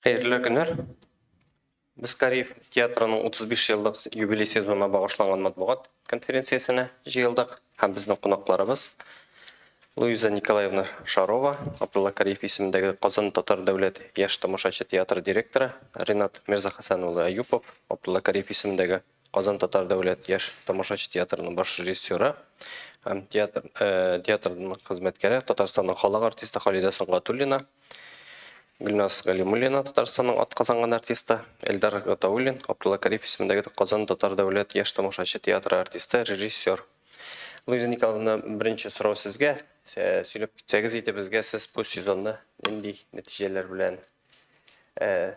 Хәерле көннәр. Без Кариев театрының 35 еллык юбилей сезонына багышланган матбугат конференциясенә җыелдык һәм безнең кунакларыбыз Луиза Николаевна Шарова, Абдулла Кариев исемендәге Казан татар дәүләт яшь тамашачы театры директоры, Ринат Мирзахасан улы Аюпов, Абдулла Кариев исемендәге Казан татар дәүләт яшь тамашачы театрының баш режиссеры һәм театр, э, театрның хезмәткәре, Татарстанның халык артисты Халидә Сөнгатуллина, Гөлназ Галимуллина, Татарстанның атказанган артисты, Эльдар Гатауллин, Абдулла Кариев исемендәге Казан татар дәүләт яшь тамашачы театры артисты, режиссер. Луиза Николаевна, беренче сорау сезгә. Э, сөйләп китсәгез иде безгә, сез бу сезонны нинди нәтиҗәләр белән Э,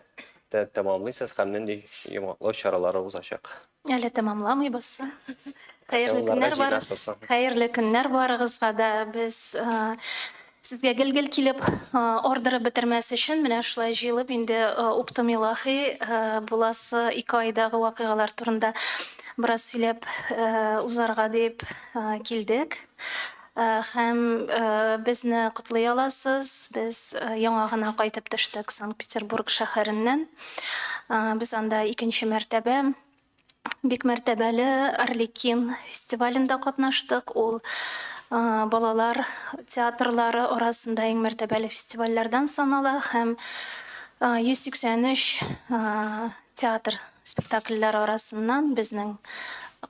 тәмамлыйсыз һәм нинди йомгаклау чаралары узачак? Әле тәмамламыйбыз. Хәерле көннәр бар. Хәерле көннәр барыгызга да. Без э, сезгә гел-гел килеп э, ордырып бетермәс өчен менә шулай җыелып инде уптым илаһи буласы ике айдагы вакыйгалар турында бераз сөйләп узарга дип килдек. Һәм безне котлый аласыз. Без яңа гына кайтып төштек Санкт-Петербург шәһәреннән. Без анда икенче мәртәбә бик мәртәбәле Арлекин фестивалендә катнаштык. Ул балалар театрлары арасында иң мәртәбәле фестивальләрдән санала һәм 183 Театр спектакльләре арасыннан безнең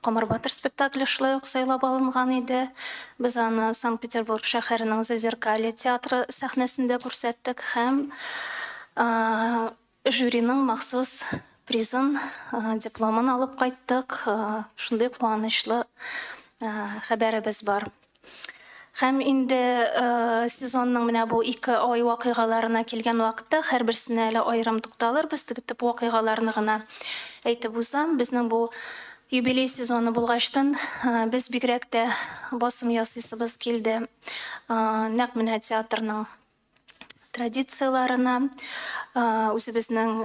Камыр батыр спектакле шулай ук сайлап алынган иде. Без аны Санкт-Петербург шәһәренең Зазеркалье театры сәхнәсендә күрсәттек һәм жюриның махсус призын, дипломын алып кайттык. Шундый куанычлы хәбәребез бар. Һәм инде сезонның менә бу ике ай вакыйгаларына килгән вакытта һәрберсенә әле аерым тукталырбыз. Теге төп вакыйгаларны гына әйтеп узам. Безнең бу юбилей сезоны булгачтын, без бигрәк тә басым ясыйсыбыз килде нәкъ менә театрның традицияләренә, үзебезнең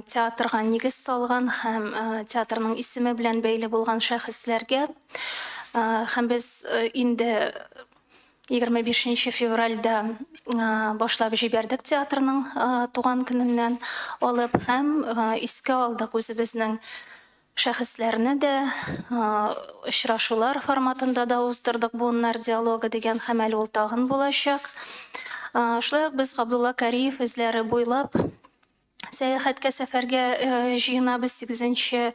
театрга нигез салган һәм театрның исеме белән бәйле булган шәхесләргә. Һәм без инде 25 февральдә башлап җибәрдек театрның туган көненнән алып һәм искә алдык үзебезнең Шәхесләрне дә, очрашулар форматында да уздырдык Буыннар диалогы дигән һәм әле ул тагын булачак. Шулай ук без Габдулла Кариев эзләре буйлап сәяхәткә, сәфәргә җыенабыз 8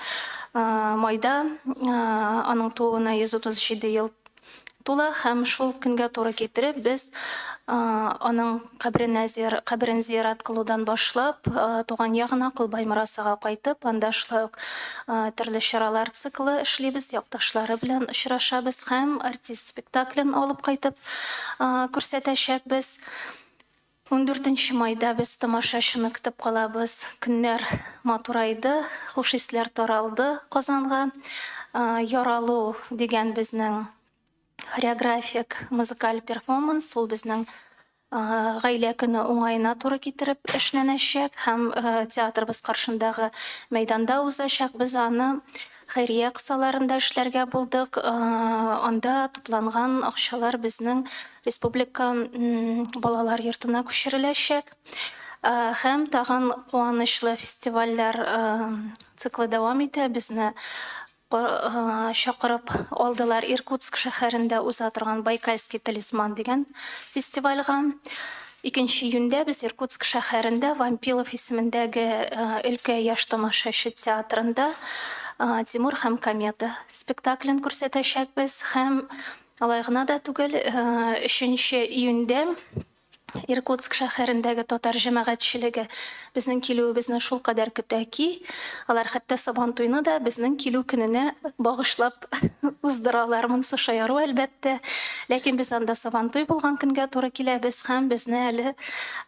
майда аның тууына 137 ел тула һәм шул көнгә туры китереп без аның каберенә каберен зиярат кылудан башлап туган ягына Колбай Морасага кайтып, анда шулай ук төрле чаралар циклы эшлибез, якташлары белән очрашабыз һәм артист спектаклен алып кайтып күрсәтәчәкбез. Ундүртенче майда без тамашачыны көтеп калабыз. Көннәр матурайды, хуш исләр таралды Казанга. Яралу дигән безнең хореографик музыкаль перформанс, ул безнең Гаилә көне уңаена туры китереп эшләнәчәк һәм театрыбыз каршындагы мәйданда узачак. Без аны хәйрия кысаларында эшләргә булдык. Анда тупланган акчалар безнең республика балалар йортына күчереләчәк. Һәм тагын куанычлы фестивальләр циклы дәвам итә. Безне чакырып алдылар Иркутск шәһәрендә уза торган Байкальский талисман дигән фестивальгә. Икенче июньдә без Иркутск шәһәрендә Вампилов исемендәге өлкә яшь тамашачы театрында Тимур һәм комета спектаклен күрсәтәчәкбез. Һәм алай гына да түгел, өченче июньдә Иркутск шәһәрендәге татар җәмәгатьчелеге безнең килүебезне шулкадәр көтә ки, алар хәтта Сабантуйны да безнең килү көненә багышлап уздыралар. Монысы шаяру, әлбәттә. Ләкин без анда Сабантуй булган көнгә туры киләбез һәм безне әле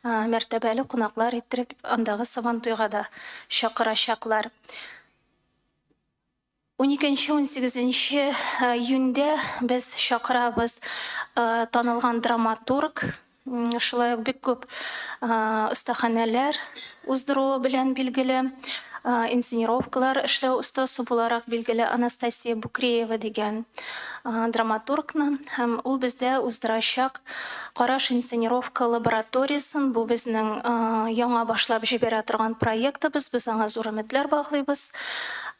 мәртәбәле кунаклар иттереп андагы Сабантуйга да чакырачаклар. Уникенче-унсигезенче июньдә без чакырабыз танылган драматург, шулай ук бик күп остаханәләр уздыруы белән билгеле Инсценировкалар эшләү остасы буларак билгеле Анастасия Букреева дигән драматургны һәм ул бездә уздырачак Караш инсценировка лабораториясен, бу безнең яңа башлап җибәрә торган проектыбыз, без аңа зур өметләр баглыйбыз.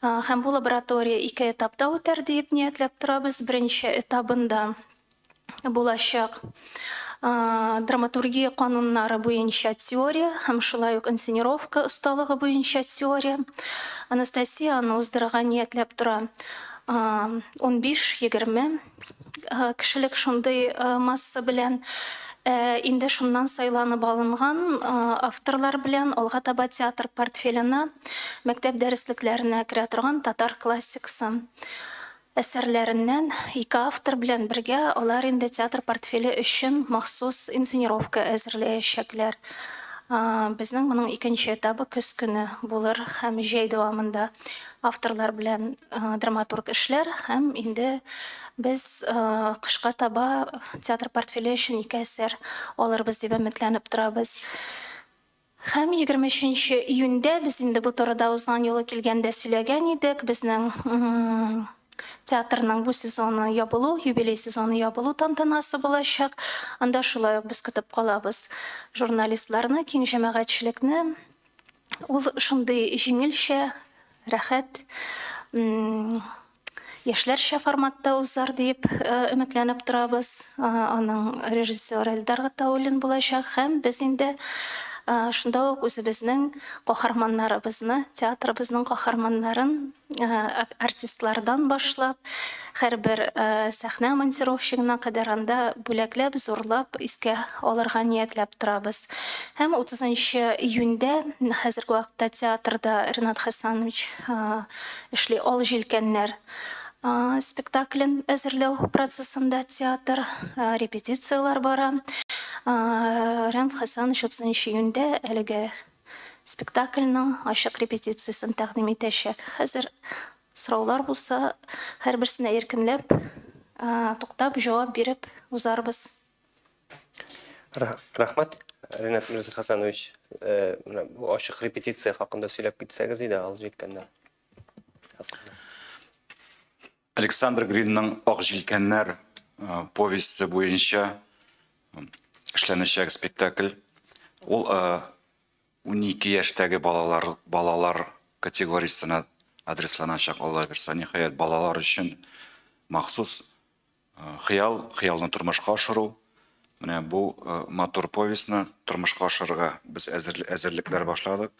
Һәм бу лаборатория ике этапта үтәр диеп ниятләп торабыз. Беренче этабында булачак драматургия кануннары буенча теория һәм шулай ук инсценировка осталыгы буенча теория. Анастасия аны уздырырга ниятләп тора. 15-20 кешелек шундый масса белән инде шуннан сайланып алынган авторлар белән алга таба театр портфеленә, мәктәп дәреслекләренә керә торган татар классикасы Әсәрләреннән ике автор белән бергә алар инде театр портфеле өчен махсус инсценировка әзерләячәкләр. Безнең моның икенче этабы көз көне булыр һәм җәй дәвамында авторлар белән драматург эшләр һәм инде без кышка таба театр портфеле өчен ике әсәр алырбыз дип өметләнеп торабыз. Һәм 23 нче июньдә, без инде бу турыда узган юлы килгәндә сөйләгән идек, безнең театрның бу сезоны ябылу, юбилей сезоны ябылу тантанасы булачак. Анда шулай ук без көтеп калабыз журналистларны, киң җәмәгатьчелекне. Ул шундый җиңелчә, рәхәт, яшьләрчә форматта узар диеп өметләнеп торабыз. Аның режиссеры Эльдар Гатауллин булачак һәм без инде шунда ук үзебезнең каһарманнарыбызны, театрыбызның каһарманнарын артистлардан башлап, һәрбер сәхнә монтировщигына кадәр анда бүләкләп, зурлап искә алырга ниятләп торабыз. Һәм 30 июньдә хәзерге вакытта театрда Ренат Хәсәнович Эшли Ал җилкәннәр спектаклен әзерләү процессында театр, репетицияләр бара. Ренат Хәсәнович 30 июньдә әлеге спектакльнең ачык репетициясен тәкъдим итәчәк. Хәзер сораулар булса, һәрберсенә иркенләп, туктап, җавап биреп узарбыз. Рәхмәт, Ринат Мирзахасанович. Э, менә бу ачык репетиция хакында сөйләп китсәгез иде, ал җиткәннәр. Александр Гринның Ак җилкәннәр э, повесте буенча э, эшләнәчәк спектакль. Ул 12 яшьтәге балалар балалар категориясенә адресланачак, Алла бирса, ниһаять, балалар өчен махсус Хыял, хыялны тормышка ашыру. Менә бу матур повестьны тормышка ашырырга без әзерлекләр башладык.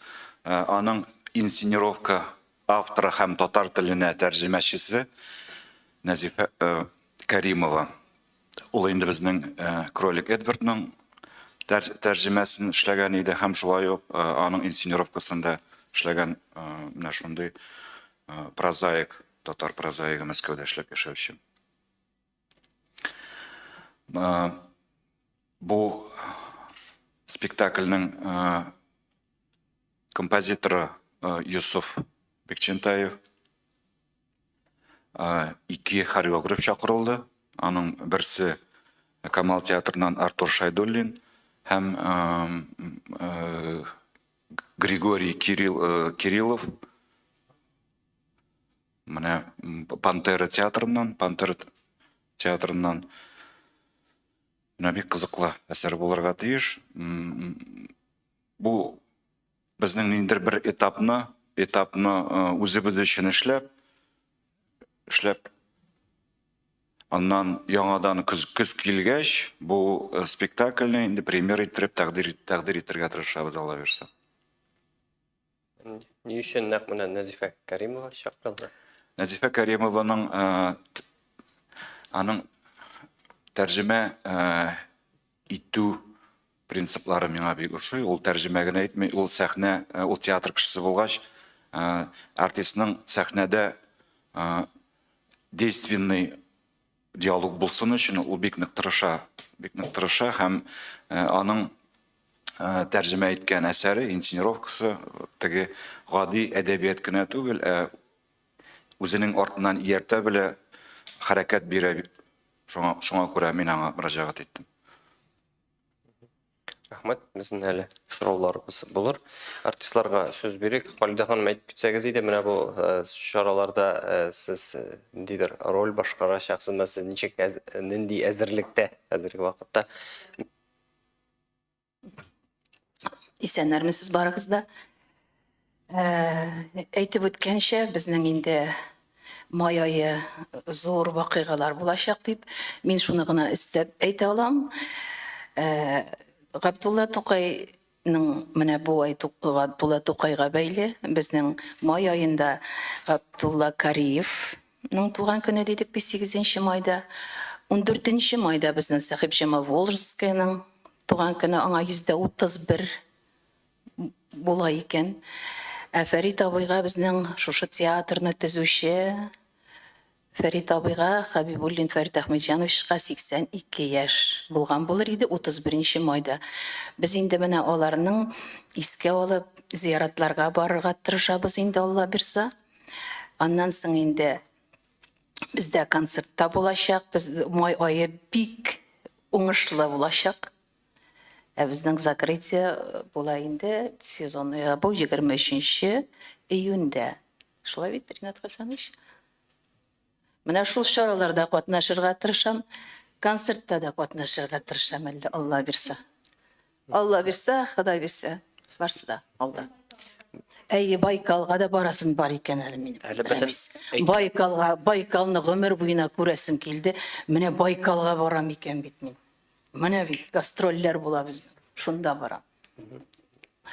Аның инсценировка авторы һәм татар теленә тәрҗемәчесе Нәзифә Кәримова. Ул инде безнең Кролик Эдвардның тәрҗемәсен эшләгән иде һәм шулай ук аның инсценировкасын да эшләгән менә шундый прозаик, татар прозаигы Мәскәүдә эшләп яшәүче. Бу спектакльнең композиторы Юсуф Бекчентаев. Ике хореограф чакырылды. Аның берсе Камал театрыннан Артур Шайдуллин һәм Григорий Кириллов. Менә Пантера театрыннан, Пантера театрыннан менә бик кызыклы әсәр булырга тиеш. Бу безнең ниндидер бер этапны, этапны үзебез өчен эшләп, эшләп Аннан яңадан көз, көз килгәч, бу спектакльне инде премьера иттереп тәкъдир, тәкъдир итәргә тырышабыз, Алла бирса. Ни өчен нәкъ менә Нәзифә Кәримова чакырылды? Нәзифә Кәримованың аның тәрҗемә итү принциплары миңа бик ошый. Ул тәрҗемә генә итми, ул сәхнә, ул театр кешесе булгач, артистның сәхнәдә действенный диалог булсын өчен ул бик нык тырыша, бик нык тырыша һәм аның тәрҗемә иткән әсәре, инсценировкасы теге гади әдәбият кенә түгел, ә үзенең артыннан ияртә белә, хәрәкәт бирә. Шуңа, шуңа күрә мин аңа мөрәҗәгать иттем. Рәхмәт, безнең әле сорауларыбыз булыр. Артистларга сүз бирик. Халидә ханым, әйтеп китсәгез иде, менә бу э, чараларда э, сез э, ниндидер роль башкарачаксызмы, сез ничек әз, нинди әзерлектә хәзерге вакытта? Исәннәрмесез барыгыз да. Әйтеп үткәнчә, безнең инде май ае зур вакыйгалар булачак дип, мин шуны гына өстәп әйтә алам. Габдулла Тукайның менә бу ай Габдулла Тукайга бәйле безнең май аенда Габдулла Кариевның туган көне дидек без 8 майда. 14 майда безнең Сәхибҗамал Волжскаяның туган көне, аңа 131 була икән. Ә Фәрит абыйга безнең шушы театрны төзүче Фәрит абыйга, Хәбибуллин Фәрит Әхмәтҗановичка 82 яшь булган булыр иде 31 майда. Без инде менә аларның искә алып зияратларга барырга тырышабыз инде Алла бирса. Аннан соң инде бездә концерт та булачак. Без май ае бик уңышлы булачак. Ә безнең закрытие була инде сезонный бу 23 июньдә. Шулай бит, Ринат Хасанович? Менә шул чараларда катнашырга тырышам, концертта да катнашырга тырышам әллә Алла бирсә. Алла бирсә, Ходай бирсә, барсы да алда. Әйе, Байкалга да барасым бар икән әле минем. Әле бөтен Байкалга, Байкалны гомер буена күрәсем килде. Менә Байкалга барам икән бит мин. Менә бит гастрольләр була безнең. Шунда барам.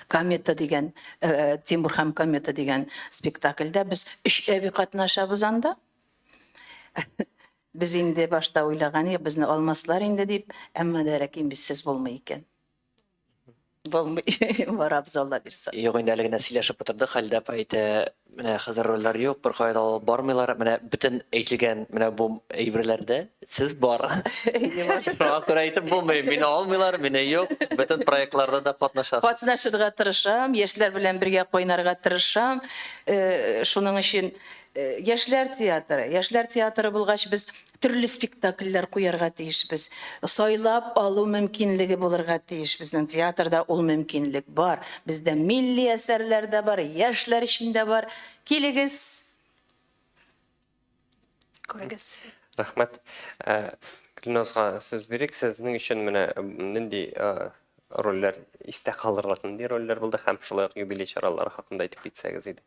Комета дигән, э, Тимур һәм комета дигән спектакльдә без өч әби катнашабыз анда. Без инде башта уйлаган идек, безне алмаслар инде дип, әмма дә ләкин безсез булмый икән. Булмый. Барабыз Алла бирсә. Юк инде әле генә сөйләшеп утырдык, Халидә апа әйтә, менә хәзер рольләр юк, беркая да алып бармыйлар. Менә бөтен әйтелгән менә бу әйберләрдә сез бар. Шуңа күрә әйтеп булмый, мине алмыйлар, мине юк. Бөтен проектларда да катнашасыз. Катнашырга тырышам, яшьләр белән бергә кайнарга тырышам. Э, шуның өчен э, яшьләр театры, яшьләр театры булгач без Төрле спектакльләр куярга тиешбез. Сайлап алу мөмкинлеге булырга тиеш. Безнең театрда ул мөмкинлек бар. Бездә милли әсәрләр дә бар, яшьләр өчен дә бар. Килегез! Күрегез. Рәхмәт. Ә, Гөлназга сүз бирик. Сезнең өчен менә нинди рольләр истә калырлык нинди рольләр булды һәм шулай ук юбилей чаралары хакында әйтеп китсәгез иде.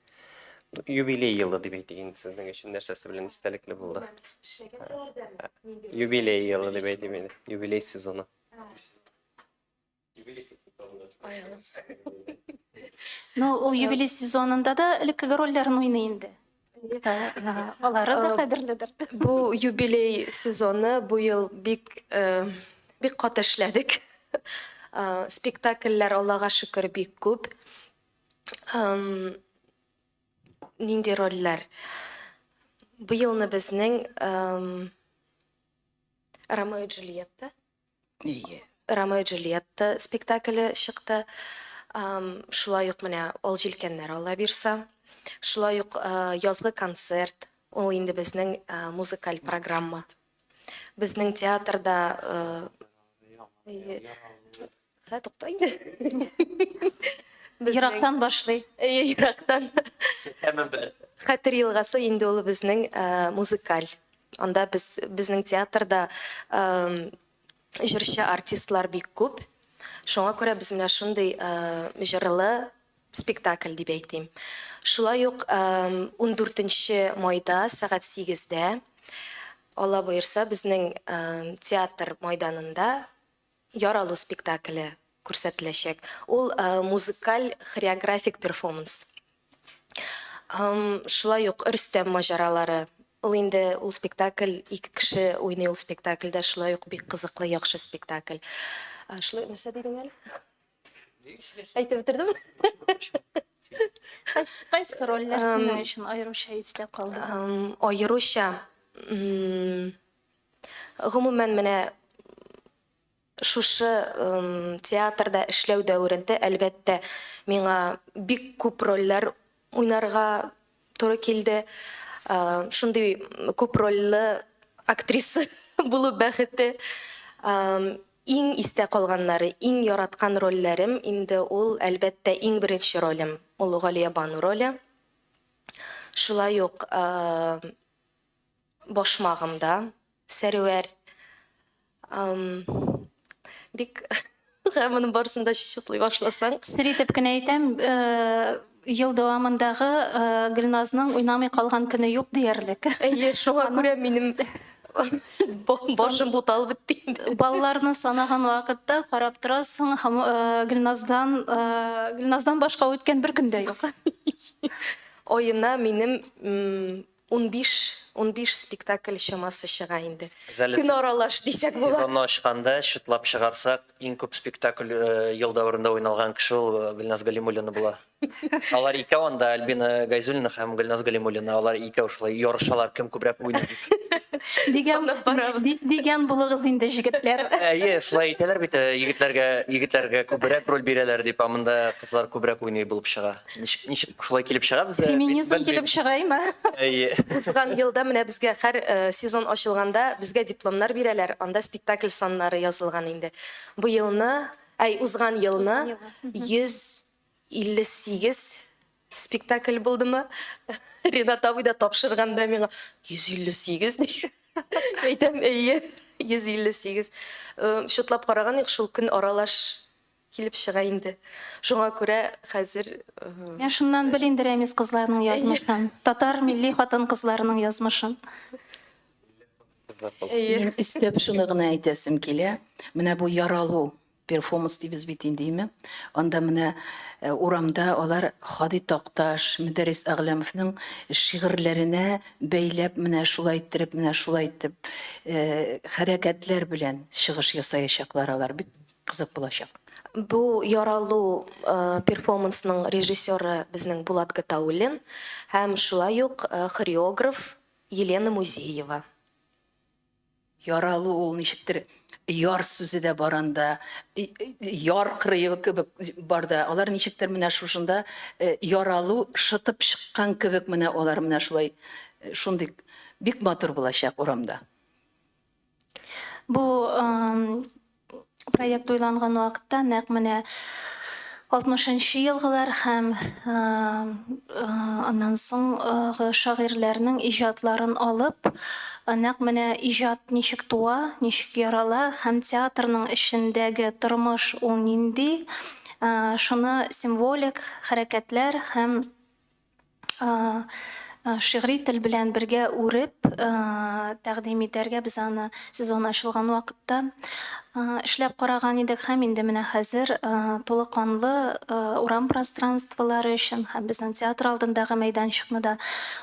Юбилей елы дип әйтик инде сезнең өчен нәрсәсе белән истәлекле булды? Юбилей елы дип әйтим инде. Юбилей сезоны. Ну, ул юбилей сезонында да элеккеге рольләрен уйный инде. Алары да кадерледер. Бу юбилей сезоны бу ел бик э, бик каты эшләдек. Э, спектакльләр Аллага шөкер бик күп. Нинди рольләр? Быелны безнең Ромео и Джульетта. Әйе. Ромео и Джульетта спектакле чыкты. Шулай ук менә Ал җилкәннәр Алла бирса. Шулай ук язгы концерт, ул инде безнең музыкаль программа. Безнең театрда Хә, тукта инде. Ерактан башлый. Әйе, ерактан. Тәмен белеп. Хәтер елгасы инде ул безнең музыкаль. Анда без безнең театрда җырчы артистлар бик күп. Шуңа күрә без менә шундый җырлы спектакль дип әйтим. Шулай ук 14 майда сәгать 8дә Алла боерса безнең театр майданында Яралу спектакле күрсәтеләчәк. Ул музыкаль хореографик перформанс. Шулай ук Рөстәм маҗаралары. Ул инде ул спектакль ике кеше уйный ул спектакльдә, шулай ук бик кызыклы, яхшы спектакль. Шулай нәрсә дидең әле? Әйтеп бетердем. Кайсы кайсы рольләр синең өчен аеруча истә калды? Аеруча Гомумән, менә шушы театрда эшләү дәверендә, әлбәттә, миңа бик күп рольләр уйнарга туры килде. Шундый күп рольле актриса булу бәхете. Иң истә калганнары, иң яраткан рольләрем инде ул, әлбәттә, иң беренче ролем, ул Галиябану роле. Шулай ук Башмагымда Сәрвәр. Бик һәм моның барысын да чутлый башласаң. Сер итеп кенә әйтәм, ел дәвамындагы Гөлназның уйнамый калган көне юк диярлек. Әйе, шуңа күрә минем башым буталып бетте инде. Балларны санаган вакытта карап торасың һәм Гөлназдан Гөлназдан башка үткән бер көн дә юк. Аена минем 15, 15 спектакль чамасы чыга инде. Без әле Көн аралаш дисәк була. Сезонны ачканда чутлап чыгарсак, иң күп спектакль э, ел дәверендә уйналган кеше ул э, Гөлназ Галимуллина була. Алар икәү анда Альбина Гайзуллина һәм Гөлназ Галимуллина. Алар икәү шулай ярышалар, кем күбрәк уйный дип. Дигән, Санап барабыз. ди- дигән булыгыз инде, җегетләр. Әйе, шулай әйтәләр бит, э, егетләргә егетләргә күбрәк роль бирәләр дип, ә монда кызлар күбрәк уйный булып чыга. Ничек, ничек шулай килеп чыга бездә? Феминизм килеп чыгаймы? Әйе. Узган елда менә безгә һәр э, сезон ачылганда безгә дипломнар бирәләр, анда спектакль саннары язылган инде. Быелны, әй, узган елны 158 спектакль булдымы? Ренат абый да тапшырганда миңа 158 ди. Әйтәм, әйе, 158. Э, Чутлап караган идек, шул көн аралаш Килеп чыга инде. Шуңа күрә хәзер. Менә шуннан бел инде Рәмис кызларының язмышын. Татар милли хатын-кызларының язмышын. Мин өстәп шуны гына әйтәсем килә. Менә бу яралу перформанс дибез бит инде, име? Анда менә э, урамда алар Хади Такташ, Мөдәррис Әгъләмовның шигырьләренә бәйләп менә шулай иттереп, менә шулай итеп э, хәрәкәтләр белән чыгыш ясаячаклар алар. Бик Кызык булачак. Бу яралу перформансның режиссеры безнең Булат Гатауллин һәм шулай ук хореограф Елена Музеева. Яралу ул ничектер яр сүзе дә бар анда, яр кырые кебек бар да. Алар ничектер менә шушында яралу шытып чыккан кебек менә алар менә шулай шундый бик матур булачак урамда. Бу проект уйланган вакытта нәкъ менә 60 елгылар һәм аннан соңгы шагыйрьләрнең иҗатларын алып, нәкъ менә иҗат ничек туа, ничек ярала һәм театрның эчендәге тормыш ул нинди, шуны символик хәрәкәтләр һәм Шигъри тел белән бергә үреп тәкъдим итәргә без аны сезон ачылган вакытта эшләп караган идек һәм инде менә хәзер тулы канлы урам пространстволары өчен һәм безнең театр алдындагы мәйданчыкны да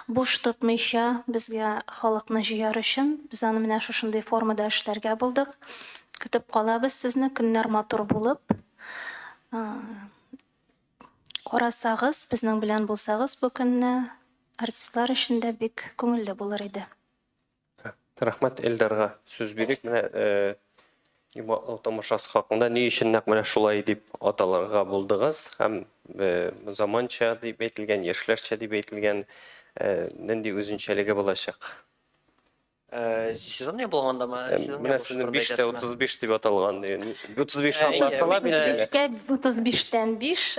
буш тотмыйча безгә халыкны җыяр өчен без аны менә шушындый формада эшләргә булдык. Көтеп калабыз сезне, көннәр матур булып. Карасагыз, безнең белән булсагыз бу көнне, артистлар өчен дә бик күңелле булыр иде. Рәхмәт, Эльдарга сүз бирик. Менә э, йомгаклау тамашасы хакында ни өчен нәкъ менә шулай дип аталарга булдыгыз һәм э, заманча дип әйтелгән, яшьләрчә дип әйтелгән э, нинди үзенчәлеге булачак? Э, сезон не булгандамы? Менә сезнең 5 тә 35 дип аталган. 35 аңлатыла бит. 5-кә 35-тән 5.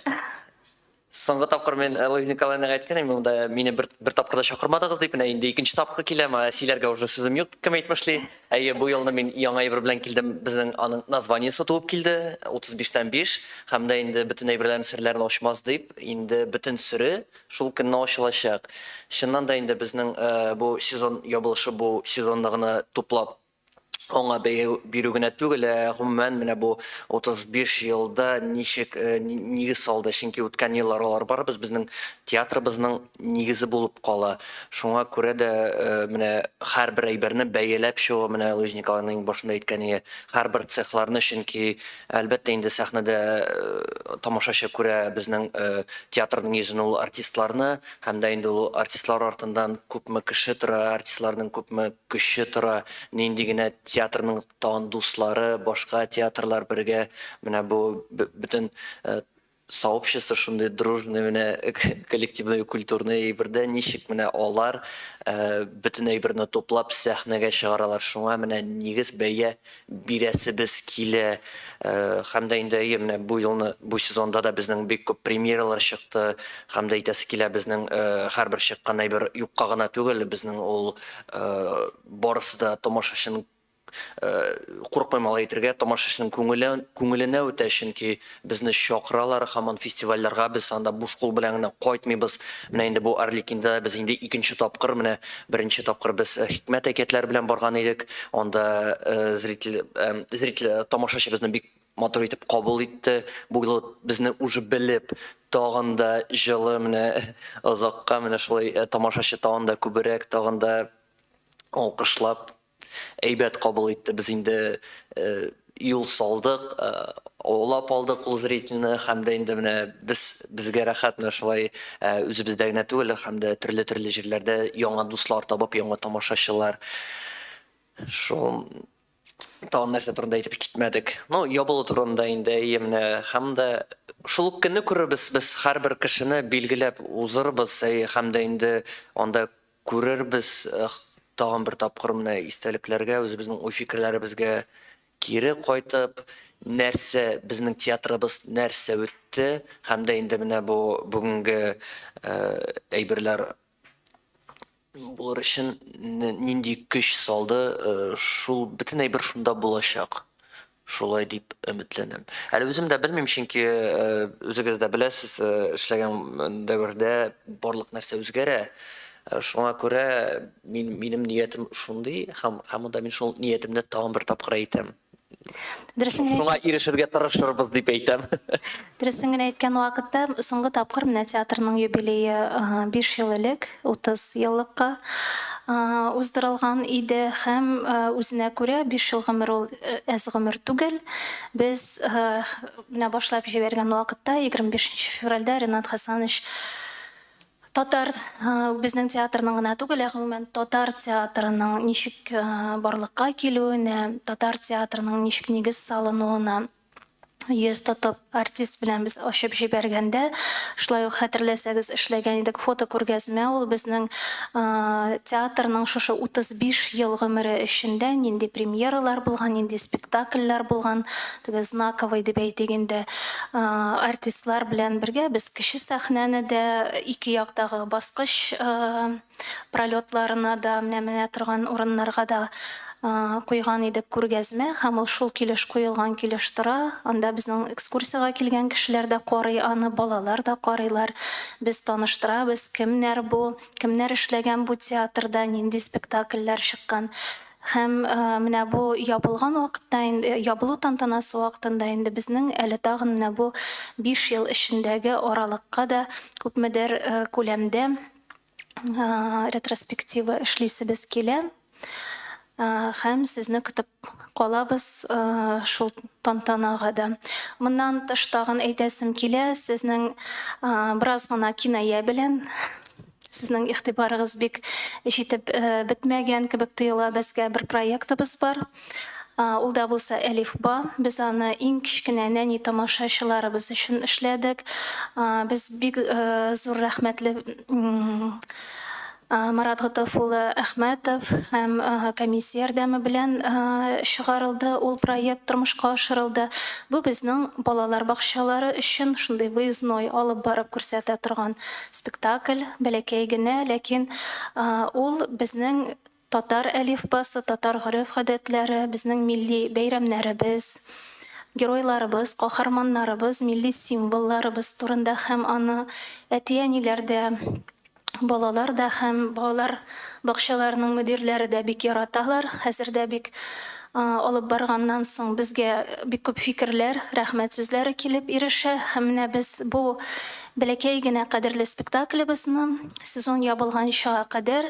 Соңгы тапкыр мин Луиза Николаевнага әйткән идем, монда мине бер, бер тапкыр да чакырмадыгыз дип, менә инде икенче тапкыр киләм, ә сөйләргә уже сүзем юк, кем әйтмешли. Әйе, бу елны мин яңа әйбер белән килдем, безнең аның названиесе туып килде, 35-тән 5, һәм дә инде бөтен әйберләрнең серләрен ачмас дип, инде бөтен сере Шул көнне ачылачак. Чыннан да инде безнең бу сезон ябылышы бу сезонны гына туплап аңа бәя бирү генә түгел, ә гомумән менә бу 35 елда ничек нигез салды. Чөнки үткән еллар алар барыбыз безнең театрыбызның нигезе булып кала. Шуңа күрә дә менә һәрбер әйберне бәяләп чыгу, менә Луиза Николаевна иң башында әйткән һәрбер цехларны, чөнки Әлбәттә инде сәхнәдә тамашачы күрә безнең театрның йөзен ул артистларны һәм дә инде ул артистлар артыннан күпме кеше тора, артистларның күпме көче тора, нинди генә театрның тагын дуслары, башка театрлар бергә менә бу бөтен. сообщество, шундый дружный менә коллективный культурный әйбердә ничек менә алар бөтен әйберне туплап сәхнәгә чыгаралар. Шуңа менә нигез бәя бирәсебез килә. Һәм дә инде әйе, менә бу елны, бу сезонда да безнең бик күп премьералар чыкты. Һәм дә әйтәсе килә, безнең һәрбер чыккан әйбер юкка гына түгел, безнең ул барысы да тамашачының Курыкмыйм алай әйтергә, тамашачының күңеле, күңеленә үтә, чөнки безне чакыралар һаман фестивальләргә, без анда буш кул белән генә кайтмыйбыз. Менә инде бу Арлекинда без инде икенче тапкыр, менә беренче тапкыр без Хикмәт әкиятләре белән барган идек. Анда зритель, зритель, тамашачы безне бик матур итеп кабул итте. Бу юлы безне уже белеп, тагын да җылы, менә озакка менә шулай тамашачы тагын да күбрәк, тагын да алкышлап әйбәт кабул итте. Без инде юл салдык, аулап алдык ул зрительне һәм дә инде менә без безгә рәхәт менә шулай үзебездә генә түгел, һәм дә төрле-төрле җирләрдә яңа дуслар табып, яңа тамашачылар. Шул тагын нәрсә турында әйтеп китмәдек. Ну, ябылу турында инде, әйе, менә һәм дә шул ук көнне күрербез без һәрбер кешене билгеләп узырбыз, әйе, һәм дә инде анда Күрербез, тагын бер тапкыр менә истәлекләргә, үзебезнең уй-фикерләребезгә кире кайтып, нәрсә безнең театрыбыз нәрсә үтте һәм дә инде менә бу бүгенге әйберләр булыр өчен нинди көч салды, шул бөтен әйбер шунда булачак. Шулай дип өметләнәм. Әле үзем дә белмим, чөнки үзегез дә беләсез, эшләгән дәвердә барлык нәрсә үзгәрә. Шуңа күрә мин, минем ниятем шундый һәм һәм монда мин шул ниятемне тагын бер тапкыр әйтәм. Дөресен генә Шуңа ирешергә тырышырбыз дип әйтәм. Дөресен генә әйткән вакытта, соңгы тапкыр менә театрның юбилее 5 ел элек, 30 еллыкка уздырылган иде һәм үзенә күрә 5 ел гомер ул әз гомер түгел. Без менә башлап җибәргән вакытта, 25 февральдә Ренат Хәсәнович татар безнең театрның гына түгел, ә гомумән татар театрының ничек барлыкка килүенә, татар театрының ничек нигез салынуына йөз тотып артист белән без ачып җибәргәндә, шулай ук хәтерләсәгез, эшләгән идек фотокүргәзмә, ул безнең театрның шушы 35 ел гомере эчендә нинди премьералар булган, нинди спектакльләр булган, теге знаковый дип әйтик инде, артистлар белән бергә без кече сәхнәне дә, ике яктагы баскыч пролетларына да, менә менә торган урыннарга да куйган идек күргәзмә, һәм ул шул килеш куелган килеш тора. Анда безнең экскурсиягә килгән кешеләр дә карый аны, балалар да карыйлар. Без таныштырабыз, кемнәр бу, кемнәр эшләгән бу театрда, нинди спектакльләр чыккан. Һәм менә бу ябылган вакытта инде, ябылу тантанасы вакытында инде безнең әле тагын менә бу 5 ел эчендәге аралыкка да күпмедер күләмдә ретроспектива эшлисебез килә. Һәм сезне көтеп калабыз шул тантанага да. Моннан тыш тагын әйтәсем килә, сезнең бераз гына киная белән сезнең игътибарыгыз бик җитеп бетмәгән кебек тоела безгә бер проектыбыз бар. Ул да булса Әлифба. Без аны иң кечкенә нәни тамашачыларыбыз өчен эшләдек. Без бик зур рәхмәтле Марат Готыф улы Әхмәтов һәм комиссия ярдәме белән чыгарылды ул проект, тормышка ашырылды. Бу безнең балалар бакчалары өчен шундый выездной алып барып күрсәтә торган спектакль, бәләкәй генә, ләкин ул безнең Татар әлифбасы, татар гореф-гадәтләре, безнең милли бәйрәмнәребез, геройларыбыз, каһарманнарыбыз, милли символларыбыз турында һәм аны әти-әниләр дә, балалар да һәм балалар бакчаларының мөдирләре дә бик яраталар. Хәзер дә бик алып барганнан соң безгә бик күп фикерләр, рәхмәт сүзләре килеп ирешә һәм менә без бу Бәләкәй генә кадерле спектаклебезне сезон ябылганчыга кадәр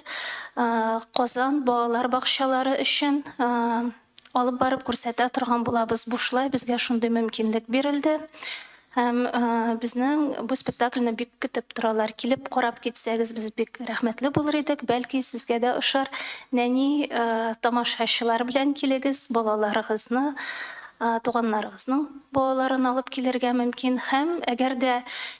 Казан балалар бакчалары өчен алып барып күрсәтә торган булабыз. Бушлай безгә шундый мөмкинлек бирелде. Һәм безнең бу спектакльне бик көтеп торалар. Килеп карап китсәгез, без бик рәхмәтле булыр идек. Бәлки, сезгә дә ошар. Нәни тамашачылар белән килегез, балаларыгызны. Туганнарыгызның балаларын алып килергә мөмкин һәм әгәр дә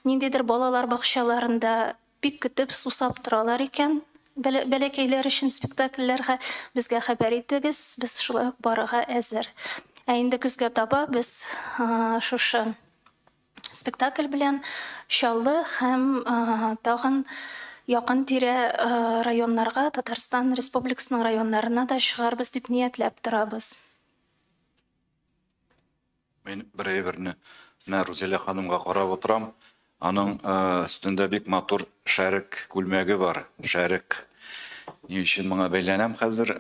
ниндидер балалар бакчаларында бик көтеп, сусап торалар икән, бәләкәйләр өчен спектакльләргә, безгә хәбәр итегез, без шулай ук барырга әзер. Ә инде көзгә таба без шушы спектакль белән Чаллы һәм тагын якын-тирә районнарга, Татарстан Республикасының районнарына да чыгарбыз дип ниятләп торабыз. Мин бер әйберне менә Рузилә ханымга карап утырам. Аның өстендә бик матур шәрык күлмәге бар. Шәрык. Ни өчен моңа бәйләнәм хәзер?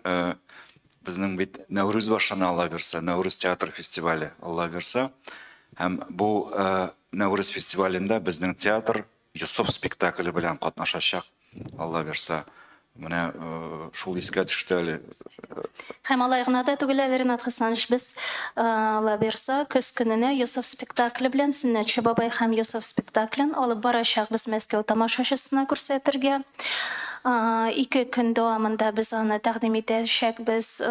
Безнең бит Нәүрүз башлана, Алла бирса, Нәүрүз театр фестивале, Алла бирса. Һәм бу Нәүрүз фестивалендә безнең театр Йосыф спектакле белән катнашачак, Алла бирса. Менә шул искә төште әле. Һәм алай гына да түгел әле, Ринат Хасанович, без, Алла бирса, көз көненә Йосыф спектакле белән Сөннәтче бабай һәм Йосыф спектаклен алып барачакбыз Мәскәү тамашачысына күрсәтергә. Ике көн дәвамында без аны тәкъдим итәчәкбез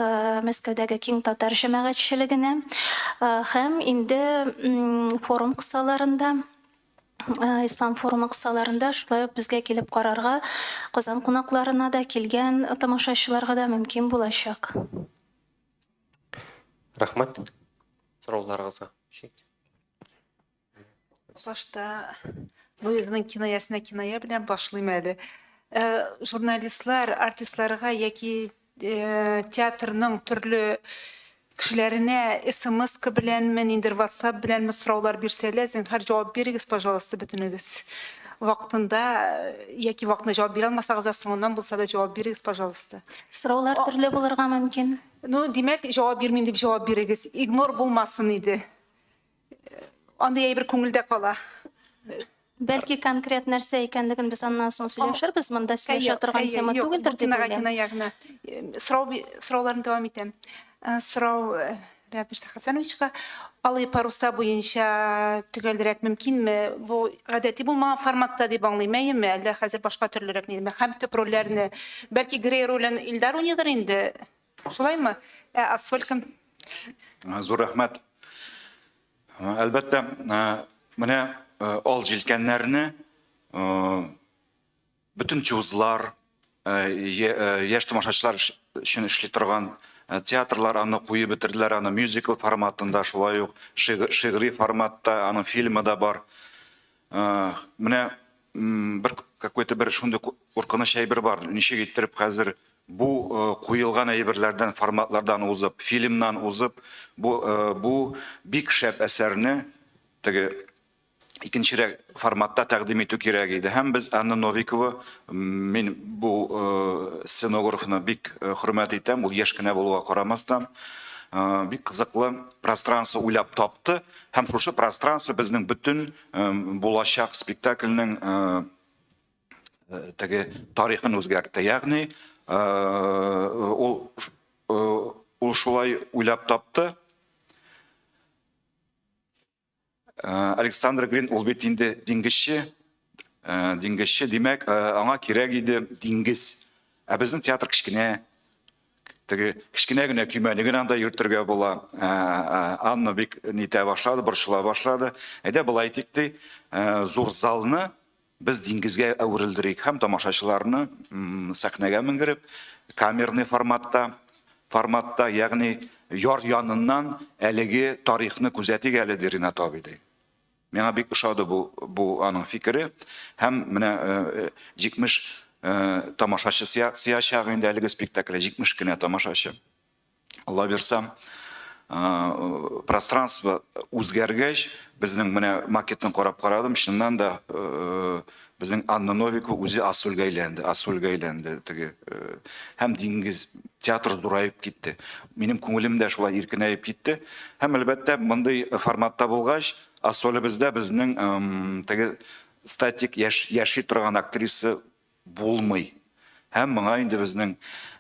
Мәскәүдәге киң татар җәмәгатьчелегенә. Һәм инде форум кысаларында, Ислам форумы кысаларында шулай ук безгә килеп карарга Казан кунакларына да, килгән тамашачыларга да мөмкин булачак. Рәхмәт сорауларыгызга. Башта Луизның кинаясенә киная белән башлыйм әле. Э, журналистлар артистларга яки э, театрның төрле кешеләренә смс-ка беләнме, ниндидер WhatsApp беләнме сораулар бирсәләр, зинһар җавап бирегез, пожалуйста, бөтенегез. Вакытында э, яки вакытында җавап бирә алмасагыз да, соңыннан булса да җавап бирегез, пожалуйста. Сораулар төрле булырга мөмкин. Ну, димәк, җавап бирмим дип җавап бирегез. Игнор булмасын иде. Андый әйбер күңелдә кала. Бәлки конкрет нәрсә икәнлеген без аннан соң сөйләшербез, монда сөйләшә торган тема түгелдер дип уйлыйм. Кинога, гына. Сорау, сорауларны дәвам итәм. Сорау Ринат Мирзахасановичка. Алые паруса буенча төгәлрәк мөмкинме? Бу гадәти булмаган форматта дип аңлыйм, әйеме? Әллә хәзер башка төрлерәк нидеме? Һәм төп рольләрне, бәлки Грей ролен Илдар уйныйдыр инде? Шулаймы? Ә Ассоль кем? Зур рәхмәт. Әлбәттә, менә ал җилкәннәрне бөтен тюзлар, яшь тамашачылар өчен эшли торган театрлар аны куеп бетерделәр, аны мюзикл форматында, шулай ук шигъри форматта, аның фильмы да бар. Менә бер какой-то бер шундый куркыныч әйбер бар. Ничек иттереп хәзер бу куелган әйберләрдән, форматлардан узып, фильмнан узып, бу бу бик шәп әсәрне теге икенчерәк форматта тәкъдим итү кирәк иде. Һәм без Анна Новикова, мин бу сценографны бик хөрмәт итәм, ул яшь кенә булуга карамастан, бик кызыклы пространство уйлап тапты. Һәм шушы пространство безнең бөтен булачак спектакльнең теге тарихын үзгәртте. Ягъни ул ул шулай уйлап тапты. Александр Грин ул бит инде диңгезче, диңгезче, димәк, аңа кирәк иде диңгез. Ә безнең театр кечкенә, теге кечкенә генә көймәне генә анда йөртергә була. Анна бик нитә башлады, борчыла башлады. Әйдә болай итик ди, зур залны без диңгезгә әверелдерик һәм тамашачыларны сәхнәгә менгереп, камерный форматта, форматта, ягъни яр яныннан әлеге тарихны күзәтик әле, ди Ринат абый, ди. Миңа бик ошады бу, бу аның фикере. Һәм менә 70 тамашачы сыячак инде әлеге спектакльгә, 70 кенә тамашачы. Алла бирса, пространство үзгәргәч, безнең менә макетын карап карадым, чыннан да безнең Анна Новикова үзе Асульгә әйләнде, Асульгә әйләнде теге. Һәм диңгез, театр зураеп китте. Минем күңелем дә шулай иркенәеп китте. Һәм әлбәттә, мондый форматта булгач, Асолебездә безнең теге статик яши торган актриса булмый. Һәм моңа инде безнең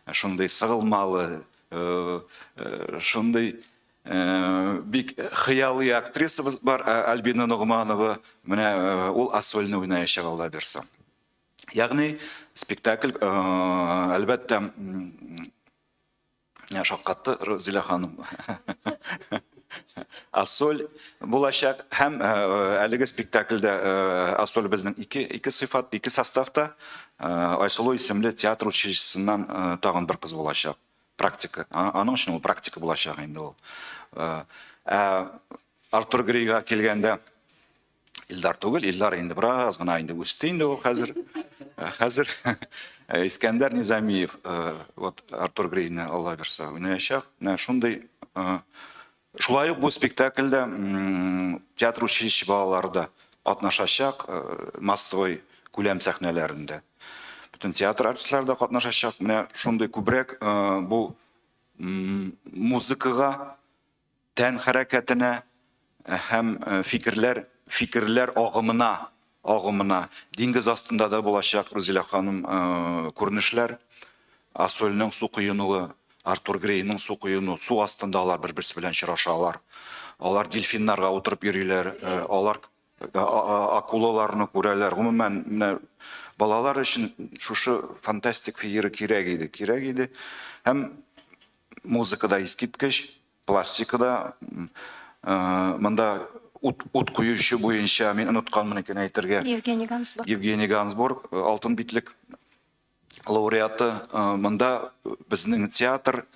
шундый сыгылмалы, шундый бик хыялый актрисабыз бар, Альбина Ногманова. Менә ул Асольне уйнаячак, Алла бирса. Ягъни спектакль, әлбәттә, шаккатты Рузилә ханым. Ассоль булачак һәм әлеге спектакльдә Ассоль безнең ике ике сыйфат, ике составта Айсылу исемле театр училищесыннан тагын бер кыз булачак. Практика. Аның өчен ул практика булачак инде ул. Ә Артур Грейга килгәндә Илдар түгел, Илдар инде бераз гына инде үсте инде ул хәзер. Хәзер Искәндәр Низамиев, вот Артур Грейны Алла бирсә уйнаячак. Менә шундый шулай ук бу спектакльдә театр училище балалары да катнашачак массовый күләм сәхнәләрендә. Бөтен театр артистлары да катнашачак. Менә шундый күбрәк бу музыкага тән хәрәкәтенә һәм фикерләр, фикерләр агымына, агымына. Диңгез астында да булачак, Рузилә ханым, күренешләр. Ассольның су коенуы, Артур Грейның су коену, су астында алар бер-берсе белән очрашалар. Алар дельфиннарга утырып йөриләр, алар акулаларны күрәләр. Гомумән, менә балалар өчен шушы фантастик феерия кирәк иде, кирәк иде. Һәм музыка да искиткеч. Пластика да монда ут, ут куючы буенча мин онытканмын икән әйтергә. Евгений Гансбург. Евгений Гансбург алтын битлек лауреаты. Монда безнең театр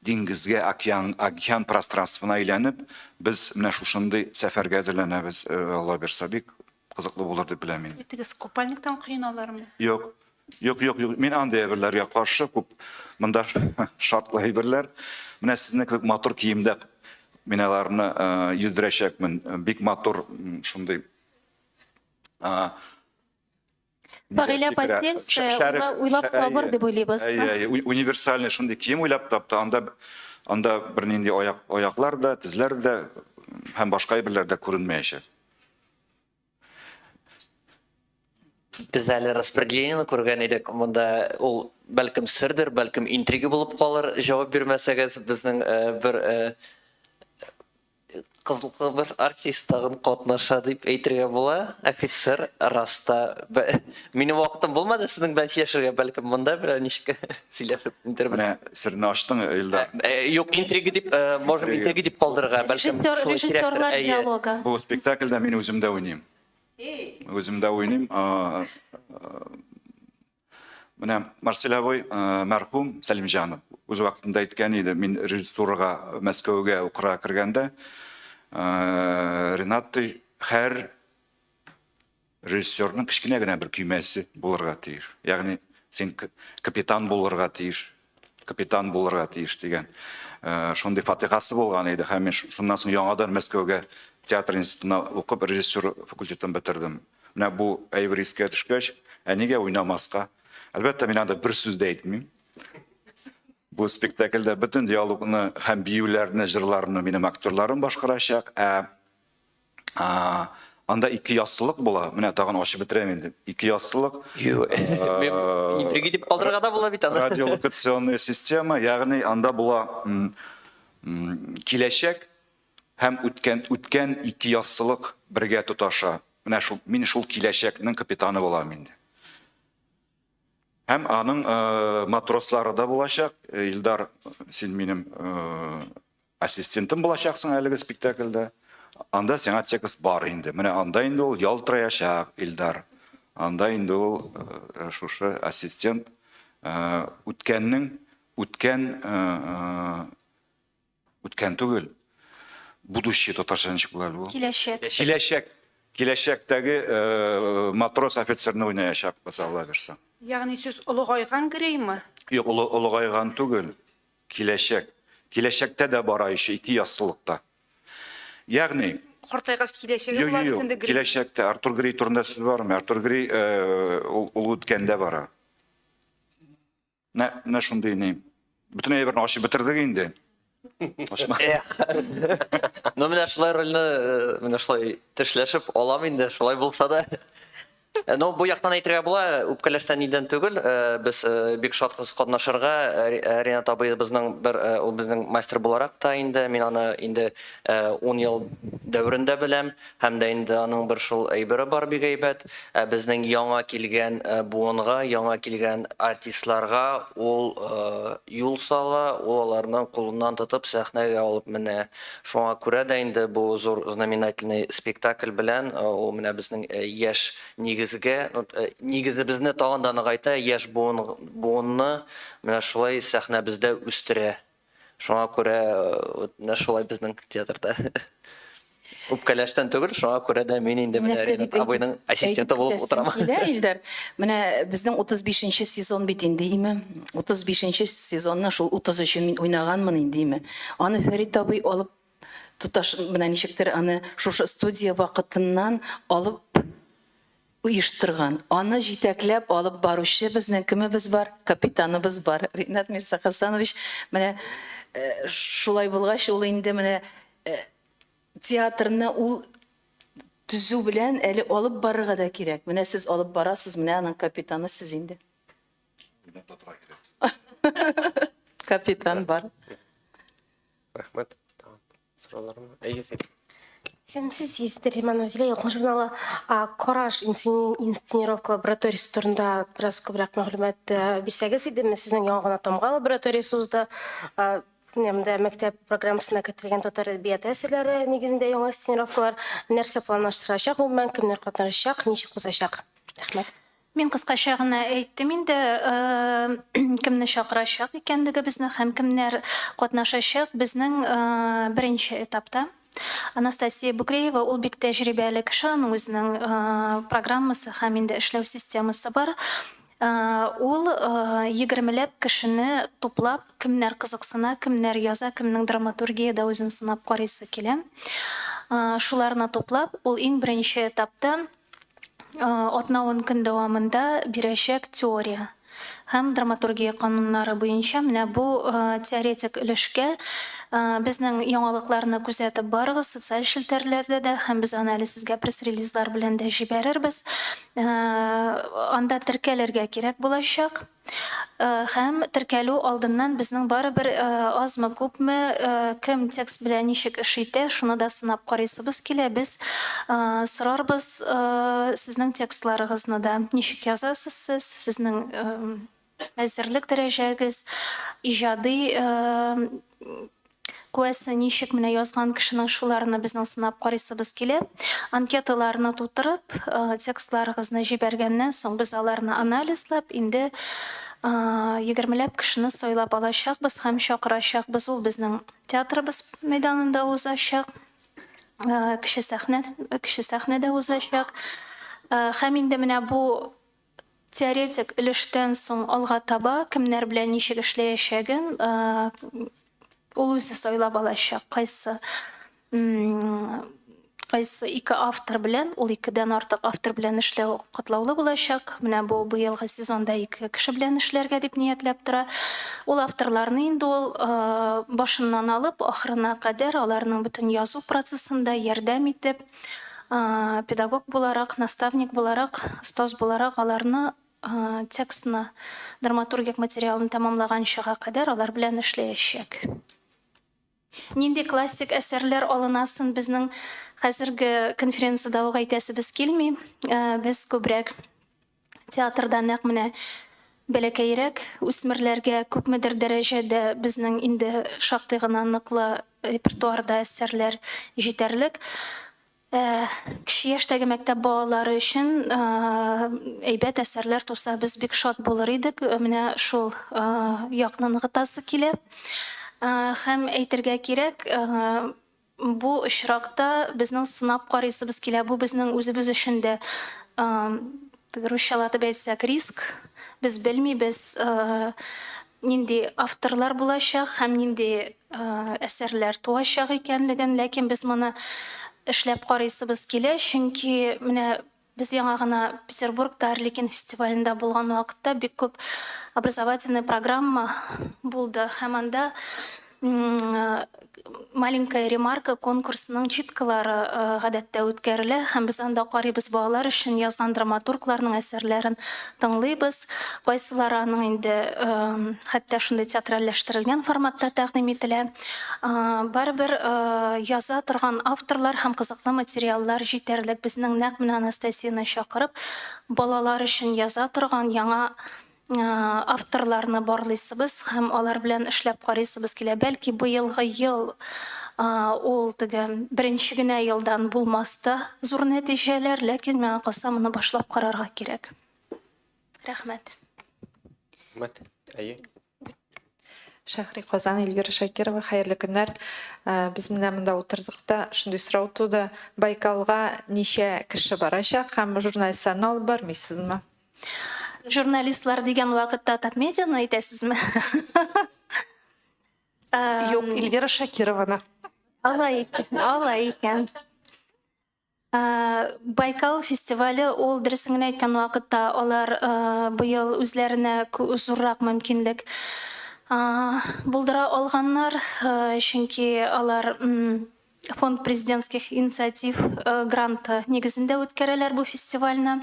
диңгезгә, океан, океан пространствына әйләнеп, без менә шушындый сәфәргә әзерләнәбез, Алла бирса, бик кызыклы булыр дип беләм мин. Әйтегез, купальниктан коеналармы? Юк. Юк, юк, юк. Мин андый әйберләргә каршы күп. Монда шартлы әйберләр. Менә сезнең кебек матур киемдә мин аларны йөздерәчәкмен. Бик матур шундый Фагыйлә Постельская уйлап табыр дип уйлыйбыз. Әйе, универсальный шундый кием уйлап тапты. Анда анда бернинди аяк аяклар да, тезләр дә һәм башка әйберләр дә күренмәячәк. Без әле распределениене күргән идек. Монда ул бәлкем сердер, бәлкем интрига булып калыр, җавап бирмәсәгез, безнең э, бер э, кызлы бер артист тагын катнаша дип әйтергә була. Офицер раста. Минем вакытым булмады сезнең белән сөйләшергә, бәлкем монда берәр ничек сөйләшеп нитәрбез. Менә серне ачтың, Илдар. Э, юк, интрига дип, можем интрига дип калдырырга, бәлкем. Режиссерлар диалогы. Бу спектакльдә мин үзем дә уйныйм. Үзем дә уйныйм. Менә Марсель абый мәрхүм Сәлимҗанов үз вакытында әйткән иде, мин режиссурага Мәскәүгә укырга кергәндә, Ренат ди, һәр режиссерның кечкенә генә бер көймәсе булырга тиеш. Ягъни син капитан булырга тиеш, капитан булырга тиеш дигән э, шундый фатихасы булган иде. Һәм мин шуннан соң яңадан Мәскәүгә театр институтына укып режиссер факультетын бетердем. Менә бу әйбер искә төшкәч, ә нигә уйнамаска? Әлбәттә, мин анда бер сүз дә әйтмим. Бу спектакльдә бөтен диалогны һәм биюләрне, җырларны минем актерларым башкарачак. Ә Анда ике яссылык була. Менә тагын ачып бетерәм инде. Ике яссылык. Интрига дип калдырырга да була бит аны. Радиолокационная система, ягъни анда була киләчәк һәм үткән үткән ике яссылык бергә тоташа. Менә шул мин шул киләчәкнең капитаны булам инде. Һәм аның матрослары да булачак. Илдар, син минем ассистентым булачаксың әлеге спектакльдә. Анда сиңа текст бар инде. Менә анда инде ул ялтыраячак, Илдар. Анда инде ул шушы ассистент үткәннең үткән Үткән түгел. Будущее татарча ничек була әле бу? Киләчәк. Киләчәк. Киләчәктәге э, матрос офицерны уйнаячакбыз, Алла бирсә. Ягъни сүз олыгайган Греймы? Юк, олы, олыгайган түгел. Киләчәк. Киләчәктә дә бара еще ике яссылыкта. Ягъни Картайгач киләчәге Юк, була юк, бит инде юк. Грей. Киләчәктә Артур Грей турында сүз бармы? Артур Грей э, ул, ул үткәндә бара. Менә, менә шундый ни. Бөтен әйберне ачып бетердек инде. Ачма. Ну, менә шулай рольне, э, менә шулай тешләшеп алам инде, шулай булса да. Ну, бу яктан әйтергә була, үпкәләштән нидән түгел, без бик шатбыз катнашырга. Ренат абыебызның бер, ул безнең мастер буларак та инде, мин аны инде 10 ел дәверендә беләм, һәм дә инде аның бер шул әйбере бар бик әйбәт. Ә безнең яңа килгән буынга, яңа килгән артистларга ул юл сала, ул аларның кулыннан тотып сәхнәгә алып менә. Шуңа күрә дә инде бу зур знаменательный спектакль белән ул менә безнең яшь нигезгә, нигезебезне тагын да ныгайта, яшь буын, буынны менә шулай сәхнәбездә үстерә. Шуңа күрә вот менә шулай безнең театрда. Үпкәләштән түгел, шуңа күрә дә мин инде менә Ринат абыйның ассистенты булып утырам. Килә, Илдар. Менә безнең 35 нче сезон бит инде, име? 35 нче сезонның шул 33-ен мин уйнаганмын инде, име? Аны Фәрит абый алып тоташ, менә ничектер аны шушы студия вакытыннан алып оештырган. Аны җитәкләп алып баручы безнең кемебез бар? Капитаныбыз бар. Ринат Мирзахасанович. Менә э, шулай булгач, ул инде менә э, театрны ул төзү белән әле алып барырга да кирәк. Менә сез алып барасыз, менә аның капитаны сез инде. Уйнап та тора кирәк. Капитан бар. Рәхмәт. Тагын сораулармы? Әйе, син. Исәнмесез, Езид Нәриманова, Зилә Ялкын журналы. Караш инсценировка лабораториясе турында бераз күбрәк мәгълүмат э, бирсәгез иде. Менә сезнең яңа гына Тамга лабораториясе узды. Менә монда мәктәп программасына кертелгән татар әдәбияты әсәрләре нигезендә яңа инсценировкалар. Нәрсә планлаштырылачак гомумән, кемнәр катнашачак, ничек узачак? Рәхмәт. Мин кыскача гына әйттем инде, кемне чакырачак икәнлегебезне һәм кемнәр катнашачак безнең беренче этапта. Анастасия Букреева ул бик тәҗрибәле кеше, аның үзенең программасы һәм инде эшләү системасы бар. Ул егермеләп кешене туплап, кемнәр кызыксына, кемнәр яза, кемнең драматургиядә үзен сынап карыйсы килә, шуларны туплап, ул иң беренче этапта атна-ун көн дәвамында бирәчәк теория һәм драматургия кануннары буенча менә бу теоретик өлешкә безнең яңалыкларны күзәтеп барыгыз социаль челтәрләрдә дә һәм без аны әле сезгә пресс-релизлар белән дә җибәрербез. Анда теркәлергә кирәк булачак. Һәм теркәлү алдыннан безнең барыбер азмы-күпме кем текст белән ничек эш итә, шуны да сынап карыйсыбыз килә. Без сорарбыз сезнең текстларыгызны да. Ничек язасыз сез, сезнең әзерлек дәрәҗәгез, иҗади Куәсе ничек менә язган кешенең шуларны безнең сынап карыйсыбыз килә. Анкеталарны тутырып, текстларыгызны җибәргәннән соң без аларны анализлап, инде егермеләп кешене сайлап алачакбыз һәм чакырачакбыз. Ул безнең театрыбыз мәйданында узачак, кече сәхнә, кече сәхнәдә узачак. Һәм инде менә бу Теоретик өлештән соң алга таба кемнәр белән ничек эшләячәген ул үзе сайлап алачак. Кайсы кайсы ике автор белән, ул икедән артык автор белән эшләү катлаулы булачак. Менә бу быелгы сезонда ике кеше белән эшләргә дип ниятләп тора. Ул авторларны инде ул башыннан алып ахырына кадәр аларның бөтен язу процессында ярдәм итеп, Педагог буларак, наставник буларак, остаз буларак аларны текстны, драматургик материалны тәмамлаганчыга кадәр алар белән эшләячәк. Нинди классик әсәрләр алынасын безнең хәзерге конференциядә үк әйтәсебез килми. Без күбрәк театрда нәкъ менә бәләкәйрәк үсмерләргә күпмедер дәрәҗәдә безнең инде шактый гына ныклы репертуарда әсәрләр җитәрлек. Ә, кече яшьтәге мәктәп балалары өчен әйбәт әсәрләр туса, без бик шат булыр идек. Менә шул якны ныгытасы килә. Һәм әйтергә кирәк, Бу очракта безнең сынап карыйсыбыз килә, бу безнең үзебез өчен дә, теге русчалатып әйтсәк, риск. Без белмибез, нинди авторлар булачак һәм нинди әсәрләр туачак икәнлеген, ләкин без моны эшләп карыйсыбыз килә, чөнки менә Без яңа гына Петербургта Арлекин фестивалендә булган вакытта бик күп образовательный программа булды һәм анда Маленькая ремарка конкурсының читкалары гадәттә үткәрелә һәм без анда карыйбыз, балалар өчен язган драматургларның әсәрләрен тыңлыйбыз. Кайсылары аның инде хәтта шундый театральләштерелгән форматта тәкъдим ителә. Барыбер яза торган авторлар һәм кызыклы материаллар җитәрлек. Безнең нәкъ менә Анастасияне чакырып, балалар өчен яза торган яңа авторларны барлыйсыбыз һәм алар белән эшләп карыйсыбыз килә. Бәлки быелгы ел ул теге беренче генә елдан булмас та зур нәтиҗәләр, ләкин миңа калса моны башлап карарга кирәк. Рәхмәт. Рәхмәт. Әйе. Шәһри Казан, Эльвира Шакирова, хәерле көннәр. Без менә монда утырдык та, шундый сорау туды. Байкалга ничә кеше барачак һәм журналистларны алып бармыйсызмы? Журналистлар дигән вакытта Татмедианы әйтәсезме? Юк, Эльвира Шакированы. Алай икән, алай икән. Байкал фестивале ул дөресен генә әйткән вакытта алар быел үзләренә зуррак мөмкинлек булдыра алганнар, чөнки алар Фонд президентских инициатив гранты нигезендә үткәрәләр бу фестивальне.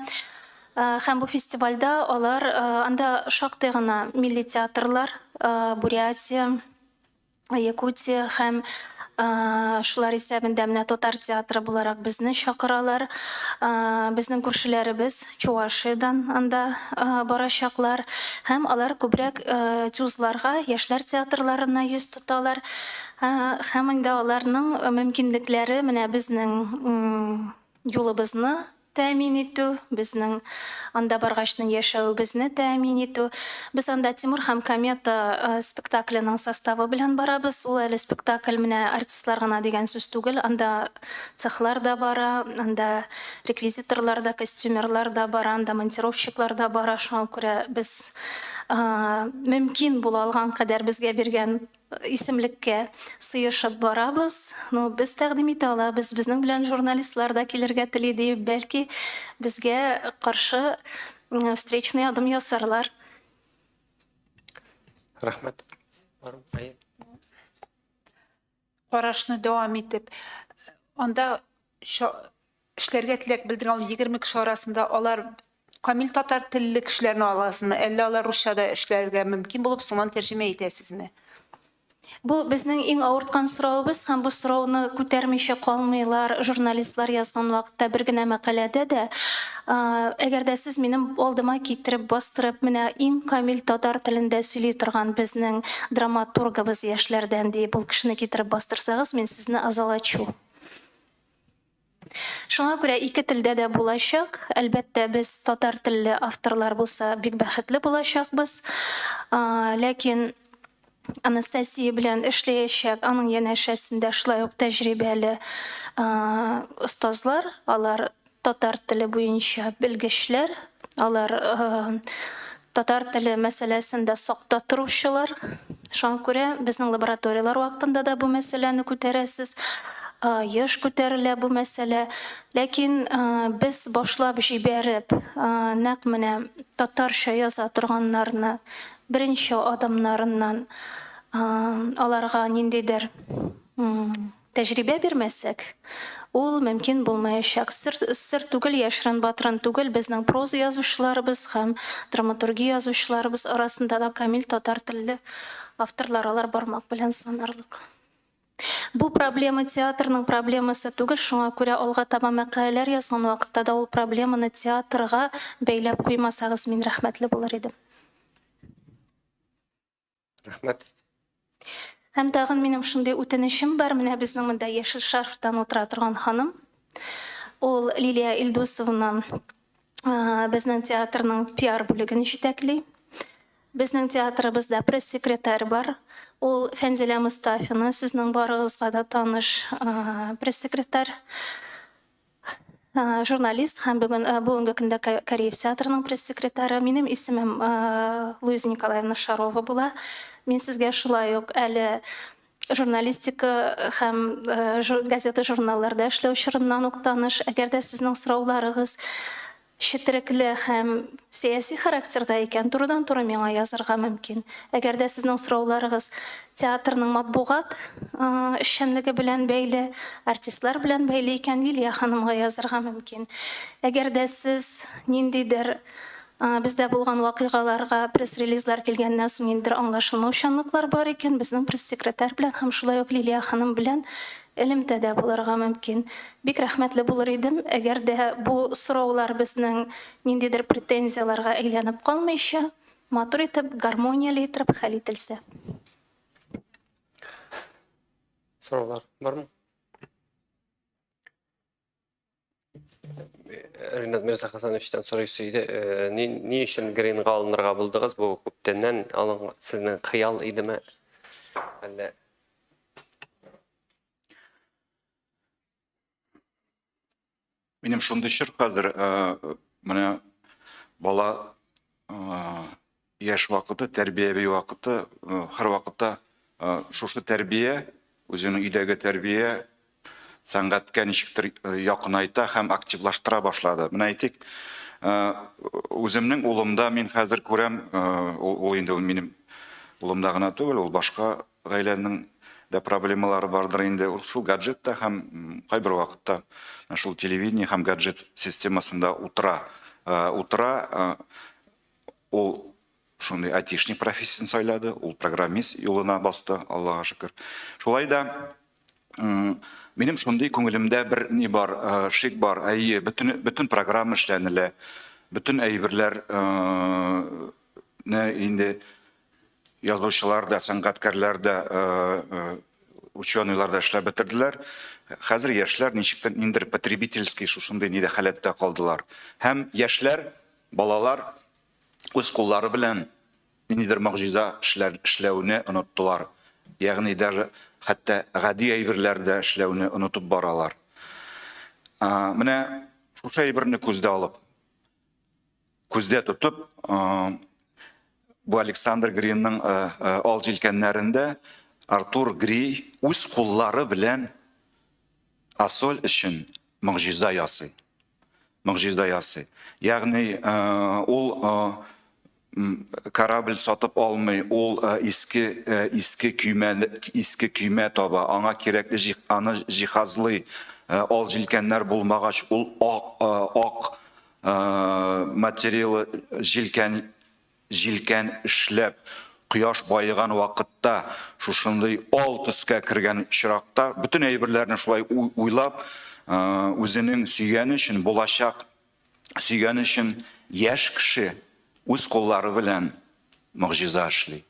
Һәм бу фестивальдә алар анда шактый гына милли театрлар, Бурятия, Якутия һәм шулар исәбендә менә татар театры буларак безне чакыралар. Безнең күршеләребез Чувашиядән анда барачаклар һәм алар күбрәк ТЮЗларга, яшьләр театрларына йөз тоталар. Һәм инде аларның мөмкинлекләре менә безнең юлыбызны тәэмин итү, безнең анда баргачның яшәвебезне тәэмин итү. Без анда Тимур һәм комета спектакленең составы белән барабыз. Ул әле спектакль менә артистлар гына дигән сүз түгел, анда цехлар да бара, анда реквизиторлар да, костюмерлар да бара, анда монтировщиклар да бара. Шуңа күрә без мөмкин була алган кадәр безгә биргән Исемлеккә сыешып барабыз. Ну, без тәкъдим итә алабыз, безнең белән журналистлар да килергә тели диеп, бәлки, безгә каршы встречный адым ясарлар. Рәхмәт. Карашны дәвам итеп, анда эшләргә теләк белдергән ул 20 кеше арасында алар камил татар телле кешеләрне аласызмы, әллә алар русча да эшләргә мөмкин булып, соңыннан тәрҗемә итәсезме? Бу безнең иң авырткан соравыбыз һәм бу сорауны күтәрмичә калмыйлар журналистлар язган вакытта бер генә мәкаләдә дә. Әгәр дә сез минем алдыма китереп бастырып, менә иң камил татар телендә сөйли торган безнең драматургыбыз яшьләрдән диеп ул кешене китереп бастырсагыз, мин сезне озолочу. Шуңа күрә ике телдә дә булачак. Әлбәттә, без татар телле авторлар булса, бик бәхетле булачакбыз. Ләкин Анастасия белән эшләячәк, аның янәшәсендә шулай ук тәҗрибәле остазлар, алар татар теле буенча белгечләр, алар татар теле мәсьәләсендә сакта торучылар. Шуңа күрә безнең лабораторияләр вакытында да бу мәсьәләне күтәрәсез. Еш күтәрелә бу мәсьәлә. Ләкин без башлап җибәреп, нәкъ менә татарча яза торганнарны беренче адымнарыннан аларга ниндидер Тәҗрибә бирмәсәк, ул мөмкин булмаячак. Сер, сер түгел, яшерен-батырын түгел, безнең проза язучыларыбыз һәм драматургия язучыларыбыз арасында да камил татар телле авторлар алар бармак белән санарлык. Бу проблема театрның проблемасы түгел, шуңа күрә алга таба мәкаләләр язган вакытта да ул проблеманы театрга бәйләп куймасагыз, мин рәхмәтле булыр идем. Рәхмәт. Һәм тагын минем шундый үтенечем бар, менә безнең монда яшел шарфтан утыра торган ханым. Ул Лилия Илдусовна безнең театрның пиар бүлеген җитәкли. Безнең театрыбызда пресс-секретарь бар. Ул Фәнзилә Мостафина, сезнең барыгызга да таныш пресс-секретарь. Журналист һәм бүген бүгенге көндә Кариев театрының пресс-секретаре. Минем исемем Луиза Николаевна Шарова була. Мин сезгә шулай ук әле журналистика һәм газета-журналларда эшләү чорыннан ук таныш. Әгәр дә сезнең сорауларыгыз четерекле һәм сәяси характерда икән, турыдан-туры миңа язарга мөмкин. Әгәр дә сезнең сорауларыгыз театрның матбугат эшчәнлеге белән бәйле, артистлар белән бәйле икән, Лилия ханымга язарга мөмкин. Әгәр дә сез ниндидер бездә булган вакыйгаларга пресс-релизлар килгәннән соң ниндидер аңлашылмаучанлыклар бар икән, безнең пресс-секретарь белән һәм шулай ук Лилия ханым белән элемтәдә булырга мөмкин. Бик рәхмәтле булыр идем, әгәр дә бу сораулар безнең ниндидер претензияләргә әйләнеп калмыйча, матур итеп, гармонияле итеп хәл ителсә. Сораулар бармы? Ринат Мирзахасановичтан сорыйсы иде, э, ни, ни өчен Гринга алынырга булдыгыз? Бу күптәннән алынган сезнең хыял идеме? Әллә Минем шундый чор хәзер, э, менә бала э, яшь вакыты, тәрбияви вакыты, э, һәрвакытта шушы тәрбия, үзенең өйдәге тәрбия сәнгатькә ничектер якынайта һәм активлаштыра башлады. Менә әйтик, үземнең улымда мин хәзер күрәм, ул инде ул минем улымда гына түгел, ул башка гаиләнең дә проблемалары бардыр инде. Ул шул гаджетта һәм кайбер вакытта шул телевидение һәм гаджет системасында утыра. Утыра, ул шундый айтишник профессиясен сайлады, ул программист юлына басты, Аллага шөкер. Шулай да минем шундый күңелемдә бер ни бар, шик бар. Әйе, бөтен бөтен программа эшләнелә, бөтен әйберләр инде язучылар да, сәнгатькәрләр дә, ученыйлар да эшләп бетерделәр. Хәзер яшьләр ничектер ниндидер потребительский шушындый нидә халәттә калдылар. Һәм яшьләр, балалар үз куллары белән ниндидер могҗиза эшләр эшләүне оныттылар. Ягъни даже хәтта гади әйберләр дә эшләүне онытып баралар. Менә шушы әйберне күздә алып, күздә тотып, бу Александр Гринның ал җилкәннәрендә Артур Гри үз куллары белән Ассоль өчен могҗиза ясый. Могҗиза ясый. Ягъни ул корабль сатып алмый, ул иске иске көймә иске көймә таба, аңа кирәкле аны җиһазлый. Ал җилкәннәр булмагач, ул ак ак материалы җилкән җилкән эшләп, кояш баеган вакытта шушындый ал төскә кергән очракта, бөтен әйберләрне шулай уйлап, үзенең сөйгәне өчен, булачак сөйгәне өчен яшь кеше үз куллары белән могҗиза эшли.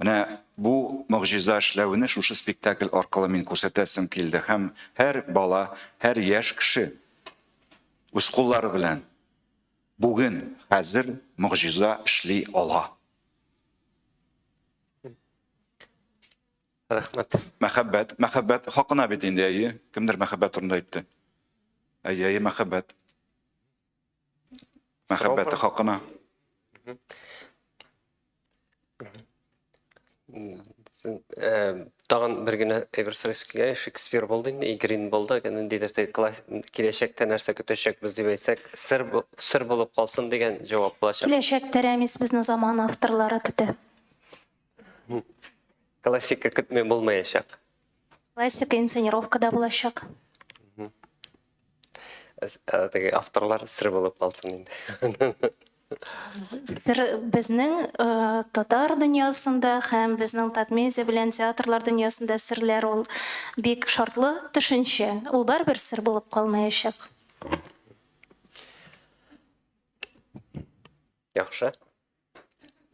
Менә бу могҗиза эшләүне шушы спектакль аркылы мин күрсәтәсем килде һәм һәр бала, һәр яшь кеше үз куллары белән Бүген, хәзер могҗиза эшли ала. Рәхмәт. Мәхәббәт, мәхәббәт хакына бит инде, әйе. Кемдер мәхәббәт турында әйтте. Әйе, әйе, мәхәббәт. Мәхәббәте хакына. Э, тагын бер генә әйбер сорыйсы килә. Шекспир булды инде, Игрин булды. Ниндидер теге класс киләчәктә нәрсә көтәчәкбез дип әйтсәк, сер сер булып калсын дигән җавап булачак. Киләчәктә Рәмис безне заман авторлары көтә. Классика көтми булмаячак. Классика инсценировкада булачак. Э, теге авторлар сер булып калсын инде. Сер безнең э, татар дөньясында һәм безнең Татмедиа белән театрлар дөньясында серләр ул бик шартлы төшенчә. Ул барыбер сер булып калмаячак. Яхшы.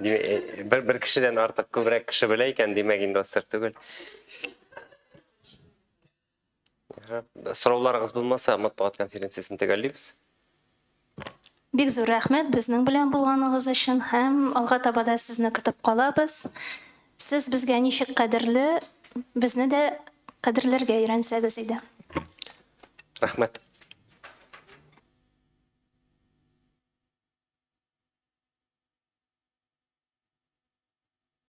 Димәк, э, бер, бер кешедән артык күбрәк кеше белә икән, димәк инде ул сер түгел. Сорауларыгыз булмаса, матбугат конференциясен төгәллибез. Бик зур рәхмәт безнең белән булганыгыз өчен һәм алга таба да сезне көтеп калабыз. Сез безгә ничек кадерле, безне дә кадерләргә өйрәнсәгез иде. Рәхмәт.